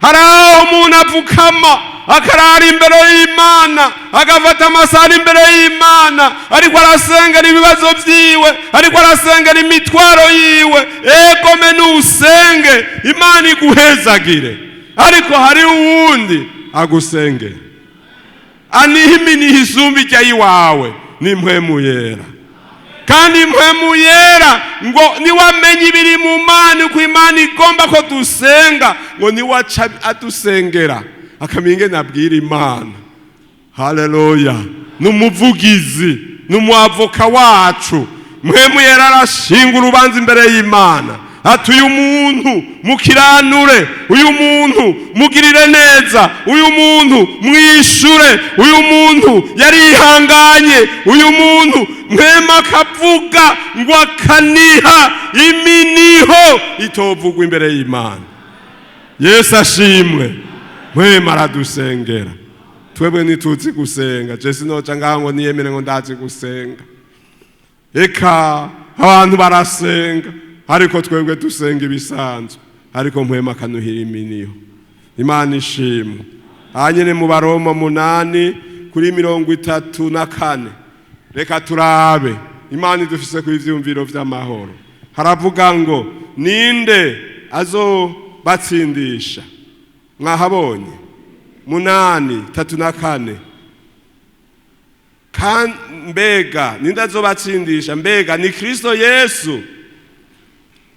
Hari aho umuntu apfukama akarara imbere y'Imana, agafata amasaha imbere y'Imana, ariko arasengera ibibazo vyiwe, ariko arasengera imitwaro yiwe. Egome nusenge, Imana iguhezagire. Ariko hari uwundi agusengera, aniha iminiho isumba ijya iwawe, ni Mpwemu Yera. Kandi Mpwemu Yera ngo niwamenye ibiri mu Mana, uko Imana igomba ko dusenga, ngo niwaca adusengera akamenya ingene abwira Imana. Haleluya! N'umuvugizi, n'umwavoka wacu. Mpwemu Yera arashinga urubanza imbere y'Imana, ati uyu muntu mukiranure, uyu muntu mugirire neza, uyu muntu mwishure, uyu muntu yarihanganye, uyu muntu. Mpwemu akavuga ngo akaniha iminiho itovugwa imbere y'Imana. Yesu ashimwe. Mpwemu aradusengera. Twebwe ntituzi gusenga. Je sinoca ngaho ngo niyemere ngo ndazi gusenga. Eka, abantu barasenga, ariko twebwe dusenga ibisanzwe. Ariko Mpwemu akanuhira iminiho. Imana ishimwe. Hanyene mu Baroma 8:34, reka turabe Imana idufise ku ivyumviro vy'amahoro. Haravuga ngo ninde azobatsindisha? Mwahabonye? 8:34. Mbega ninde azobatsindisha? Mbega ni Kristo Yesu,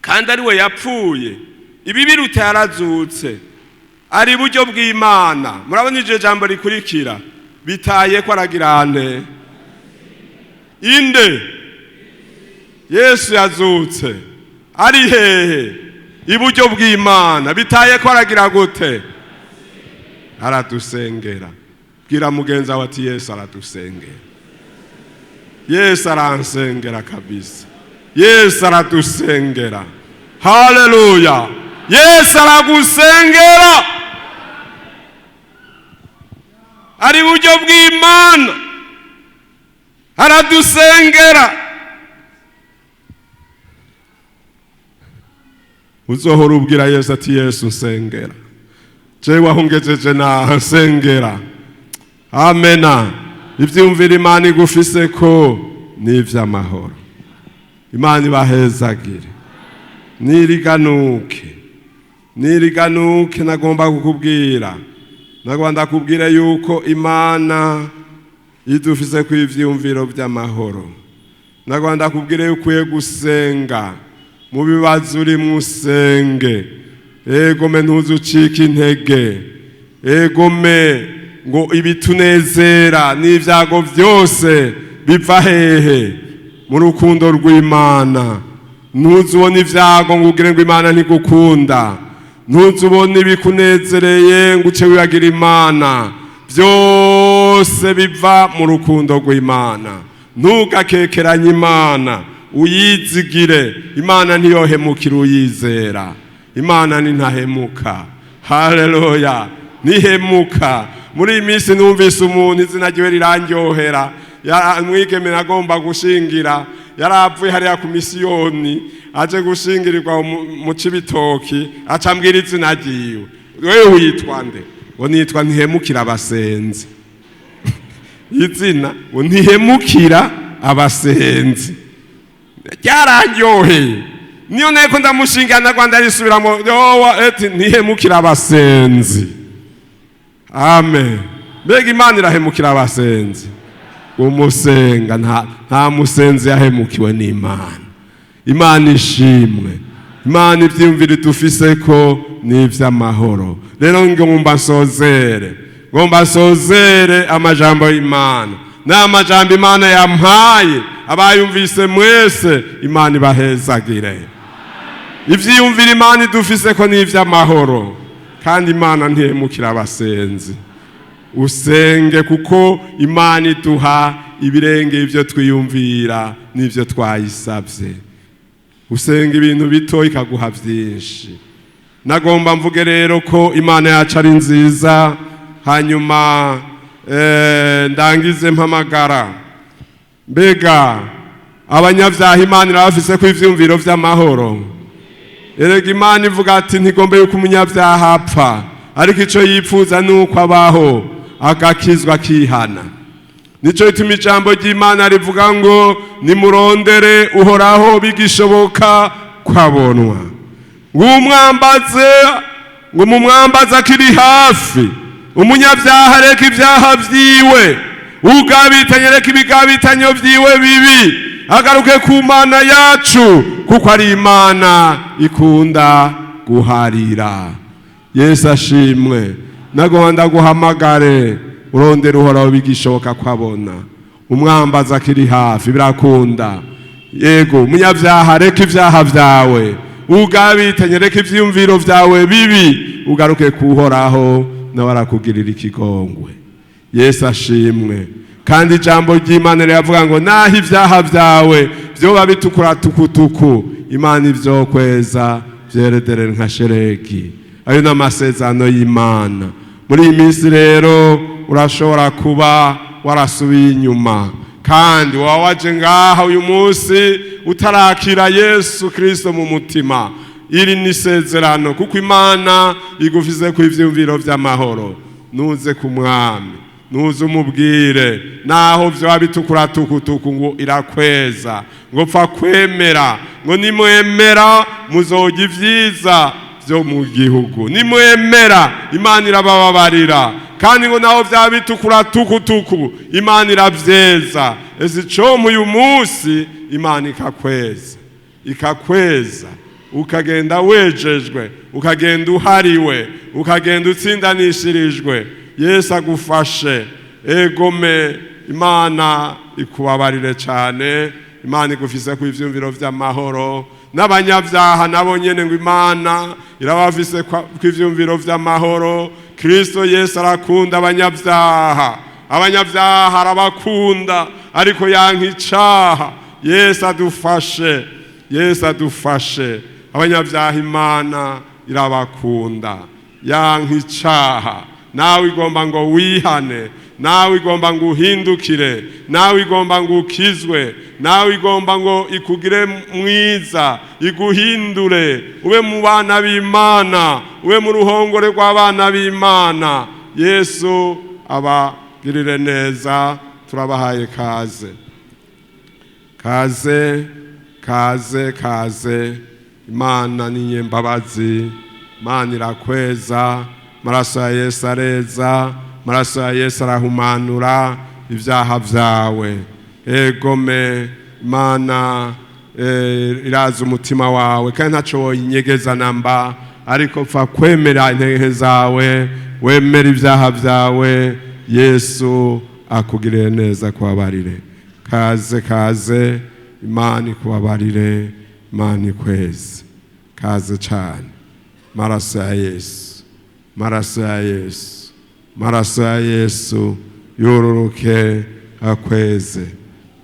kandi ari we yapfuye, ibi biruta yarazutse, ari buryo bw'Imana. Murabona iryo jambo rikurikira, bitaye ko aragirane inde? Yesu yazutse ari hehe? Iburyo bw'Imana. Bitaye ko aragira gute? Aradusengera. Bwira mugenzi wawe ati Yesu aradusengera. Yesu aransengera kabisa. Yesu aradusengera. Haleluya! Yesu aragusengera, ari buryo bw'Imana, aradusengera. Uzohora ubwira Yesu ati Yesu nsengera, jewe aho ngejeje naha nsengera. Amena. Ivyumvira Imana igufise ko ni ivy'amahoro. Imana ibahezagire. Niriganuke, niriganuke. Nagomba kukubwira, nagomba ndakubwira yuko Imana idufise ku ivyumviro vy'amahoro. Nagomba ndakubwira yuko ukwiye gusenga mu bibazo uri musenge. Egome, ntuzucike intege. Egome, ngo ibitunezera n'ibyago byose biva hehe? Mu rukundo rw'Imana. Ntuzubone ibyago ngo ugire ngo Imana ntigukunda. Ntuzubone ibikunezereye ngo uce wibagira Imana. Byose biva mu rukundo rw'Imana. Ntugakekeranye Imana, uyizigire. Imana ntiyohemukira uyizera. Imana ni ntahemuka. Haleluya! Ntihemuka. Muri iyi minsi numvise umuntu izina ryiwe rirandyohera, mwigeme agomba gushingira, yaravuye hariya ku misiyoni aje gushingirirwa mu Cibitoki, aca ambwira izina ryiwe. Wewe witwa nde? Ngo nitwa Ntihemukira Abasenzi. Izina ngo Ntihemukira Abasenzi ryarandyoheye, niyo nteko ndamushingira na Rwanda risubiramo yowa eti Ntihemukira Abasenzi. Amen. Mbega Imana irahemukira abasenzi? Umusenga nta musenzi yahemukiwe n'Imana. Imana ishimwe. Imana ivyiyumviro dufise ko ni ivy'amahoro. Rero ngomba nsozere amajambo y'Imana, n'amajambo Imana yampaye. Abayumvise mwese, Imana ibahezagire. Ivyiyumviro Imana idufise ko ni ivy'amahoro, kandi Imana ntihemukira abasenzi. Usenge, kuko Imana iduha ibirenge ibyo twiyumvira n'ibyo twayisabye. Usenga ibintu bito, ikaguha byinshi. Nagomba mvuge rero ko Imana yacu ari nziza. Hanyuma ndangize mpamagara. Mbega abanyabyaha Imana irabafise ko ivyumviro vy'amahoro? Erega Imana ivuga ati ntigombe yuko umunyabyaha apfa, ariko icyo yifuza ni uko abaho agakizwa, akihana. Nicyo gituma ijambo ry'Imana rivuga ngo nimurondere Uhoraho bigishoboka kwabonwa, ngo umwambaze, ngo mumwambaze akiri hafi. Umunyabyaha reka ibyaha byiwe, ugabitanye reka ibigabitanyo byiwe bibi, agaruke ku Mana yacu, kuko ari Imana ikunda guharira. Yesu ashimwe. Nagomba guhamagare urondera Uhoraho bigishoboka kwabona, umwambaza akiri hafi. Birakunda. Yego, umunyabyaha reka ibyaha byawe, ugabitanye reka ivyiyumviro vyawe bibi, ugaruke kuhoraho, nawe arakugirira ikigongwe. Yesu ashimwe. Kandi ijambo ry'Imana riravuga ngo naho ibyaha byawe vyoba bitukura tukutuku, Imana ivyokweza vyeredere nka sheregi. Ayo ni amasezerano y'Imana. Muri iyi minsi rero urashobora kuba warasubiye inyuma, kandi waba waje ngaha uyu munsi utarakira Yesu Kristo mu mutima. Iri ni isezerano, kuko Imana igufize ku ivyumviro vy'amahoro. Nuze ku Mwami, nuze umubwire, naho vyoba bitukura tukutuku, ngo irakweza, ngo pfa kwemera, ngo nimwemera muzojya ivyiza vyo mu gihugu, nimwemera Imana irabababarira, kandi ngo naho vyaba bitukura tukutuku, Imana iravyeza. Ese ico uyu munsi Imana ikakweza, ikakweza, ukagenda wejejwe, ukagenda uhariwe, ukagenda utsindanishirijwe. Yesu agufashe. Egome, Imana ikubabarire cyane. Imana igufise ku ivyumviro vy'amahoro. N'abanyabyaha nabo nyene ngo Imana irabafise ku ivyumviro vy'amahoro. Kristo Yesu arakunda abanyabyaha, abanyabyaha arabakunda, ariko yanka icaha. Yesu adufashe, Yesu adufashe. Abanyabyaha Imana irabakunda, yanka icaha. Nawe igomba ngo wihane, nawe igomba ngo uhindukire, nawe igomba ngo ukizwe, nawe igomba ngo ikugire mwiza, iguhindure ube mu bana b'Imana, ube mu ruhongore rw'abana b'Imana. Yesu abagirire neza. Turabahaye kaze, kaze, kaze, kaze. Imana ni nyembabazi, Imana irakweza. Amaraso ya Yesu areza, amaraso ya Yesu arahumanura ibyaha byawe. Egome, Imana iraza umutima wawe, kandi ntacyo woyinyegeza namba, ariko pfa kwemera intege zawe, wemera ibyaha byawe, Yesu akugirire neza, kubabarire. Kaze, kaze, Imana ikubabarire, Imana ikweze. Kaze cyane. Maraso ya Yesu, maraso ya Yesu, maraso ya Yesu yororoke akweze.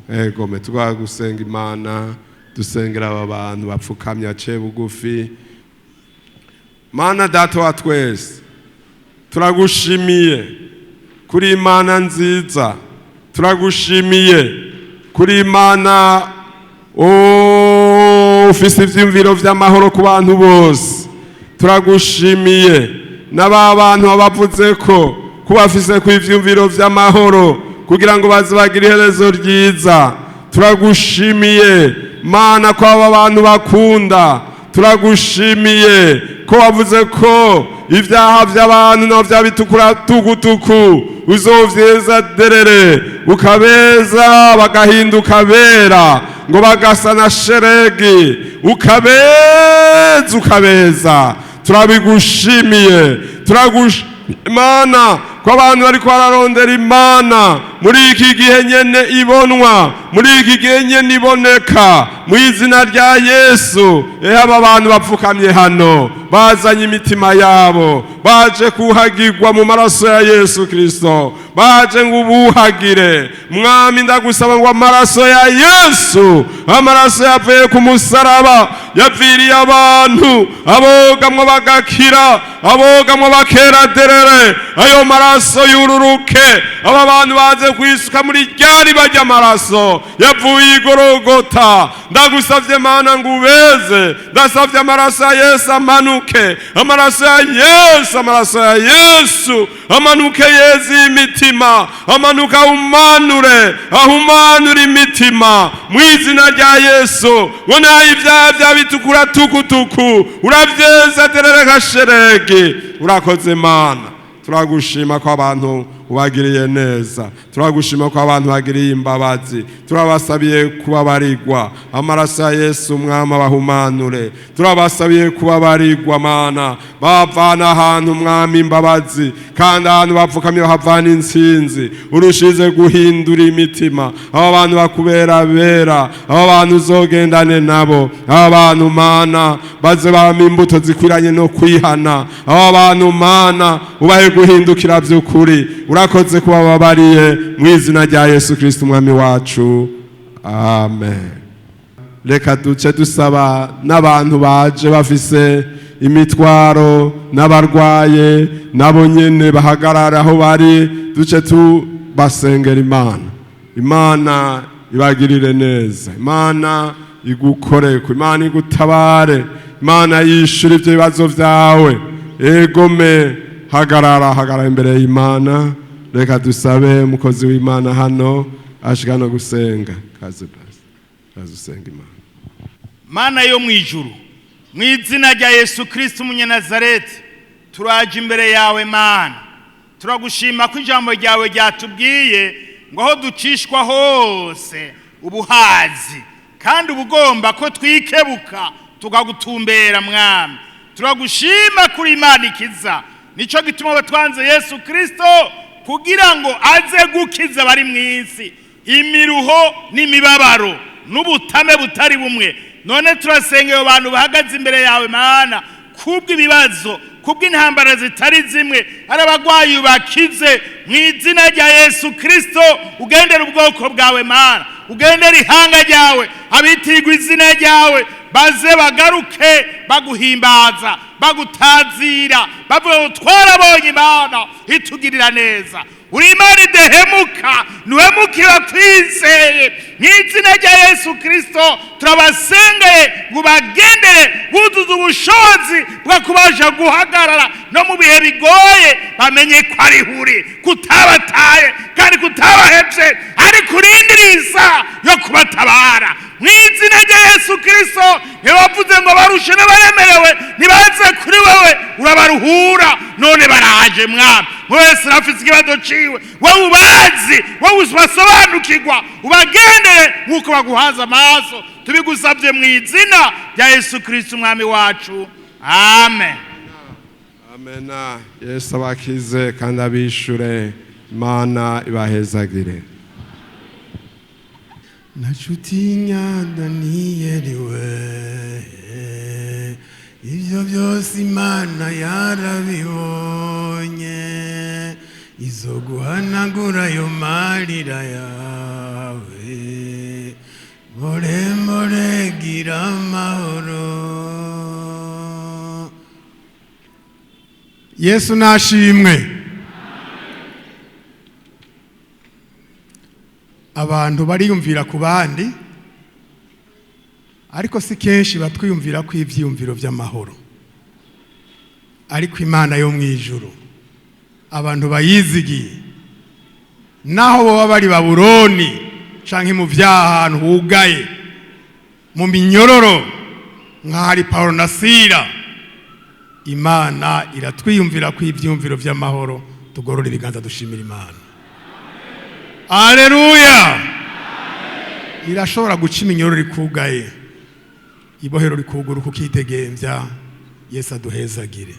Egome, tugomba gusenga Imana, dusengera aba bantu bapfukamye aciye bugufi. Mana Data wa twese, turagushimiye. Kuri Imana nziza, turagushimiye kuri Imana ufise ivyiyumviro vy'amahoro ku bantu bose. Turagushimiye n'aba bantu babavuze ko kubafise ku ivyiyumviro vy'amahoro kugira ngo baze bagire iherezo ryiza. Turagushimiye Mana ko aba bantu bakunda. Turagushimiye ko wavuze ko ibyaha by'abantu nabo byabitukura tugutuku uzovyeza derere, ukabeza bagahinduka bera ngo bagasa na sheregi, ukabeza ukabeza. Turabigushimiye, turagushimiye Imana ko abantu bariko bararondera Imana muri iki gihe nyene ibonwa, muri iki gihe nyene iboneka, mu izina rya Yesu. Ehe, aba bantu bapfukamye hano bazanye imitima yabo, baje kuhagirwa mu maraso ya Yesu Kristo, baje ngo ubuhagire. Mwami, ndagusaba ngo amaraso ya Yesu, amaraso yavuye ku musaraba, yapfiriye abantu, abogamwo bagakira, abogamwo bakera derere, ayo maraso yururuke. Aba bantu baze kwisuka muri ryari bajya amaraso yavuye igorogota. Ndagusavye Mana ngo ubeze, ndasavye amaraso ya Yesu amanuke, amaraso ya Yesu, amaraso ya Yesu amanuke, yeze imitima, amanuka ahumanure, ahumanure imitima mu izina rya Yesu. Ngo nayo ibyaha byabitukura tukutuku uravyeza derere nka sheregi. Urakoze Mana, turagushima ko abantu ubagiriye neza, turagushima ko abantu bagiriye imbabazi. Turabasabiye kubabarirwa, amaraso ya Yesu Umwami abahumanure. Turabasabiye kubabarirwa Mana, bavana ahantu Umwami imbabazi, kandi ahantu bapfukamye bahavana intsinzi. Urushize guhindura imitima aba bantu bakubera bera, aba bantu uzogendane nabo, aba bantu Mana baze bama imbuto zikwiranye no kwihana, aba bantu Mana ubahe guhindukira by'ukuri. Urakoze kuba babariye mu izina rya Yesu Kristo Umwami wacu, amen. Reka duce dusaba n'abantu baje bafise imitwaro n'abarwaye nabo nyene bahagarara aho bari, duce tubasengera Imana. Imana ibagirire neza, Imana igukoreko, Imana igutabare, Imana yishure ivyo bibazo vyawe. Egome, hagarara, hagarara imbere y'Imana. Reka dusabe umukozi w'Imana hano ashika no gusenga. Kaze basi, kaze usenga Imana. Mana yo mu ijuru, mu izina rya Yesu Kristo umunyanazareti, turaje imbere yawe Mana. Turagushima ko ijambo ryawe ryatubwiye ngo aho ducishwa hose ubuhazi, kandi ubugomba ko twikebuka tukagutumbera. Mwami, turagushima kuri Imana ikiza. Nico gituma batwanze Yesu Kristo kugira ngo aze gukiza abari mu isi imiruho n'imibabaro n'ubutame butari bumwe. None turasengeye abantu bahagaze imbere yawe Mana, kubw'ibibazo, kubw'intambara zitari zimwe, ari abagwayi bakize mu izina rya Yesu Kristo. Ugendera ubwoko bwawe Mana, ugendera ihanga ryawe, abitirwa izina ryawe baze bagaruke baguhimbaza, bagutazira, bavuga ngo twarabonye Imana itugirira neza. Uri Imana idahemuka, ntuhemukira twizeye. Mu izina rya Yesu Kristo turabasengeye ngo bagendere, buzuze ubushobozi bwo kubasha guhagarara no mu bihe bigoye, bamenye ko ari huri kutabataye kandi kutabahevye, ariko urindiriza yo kubatabara. Mu izina rya Yesu Kristo, ntibavuze ngo barushe n'abaremerewe ntibaze kuri wewe, urabaruhura. None baraje Mwami, wese arafise ikibazo ciwe, wowe ubazi, wowe ubasobanukirwa, ubagendere nk'uko baguhaza amaso. Tubigusabye mu izina rya Yesu Kristo Umwami wacu, amen. Amena. Yesu abakize kandi abishure, Imana ibahezagire. Ntacutinya Daniyeli we, ibyo byose Imana yarabibonye, izo guhanagura ayo marira yawe. More more, gira amahoro. Yesu nashimwe. Abantu bariyumvira ku bandi, ariko si kenshi batwiyumvira ko ivyiyumviro vy'amahoro. Ariko Imana yo mu ijuru, abantu bayizigiye, naho boba bari Babuloni canke mu vyaha ahantu hugaye mu minyororo nk'ahari Paulo na Sila, Imana iratwiyumvira ko ivyiyumviro vy'amahoro. Tugorora ibiganza dushimira Imana. Aleluya! Irashobora guca iminyororo ikugaye, ibohero rikuguruka ukidegemvya. Yesu aduhezagire.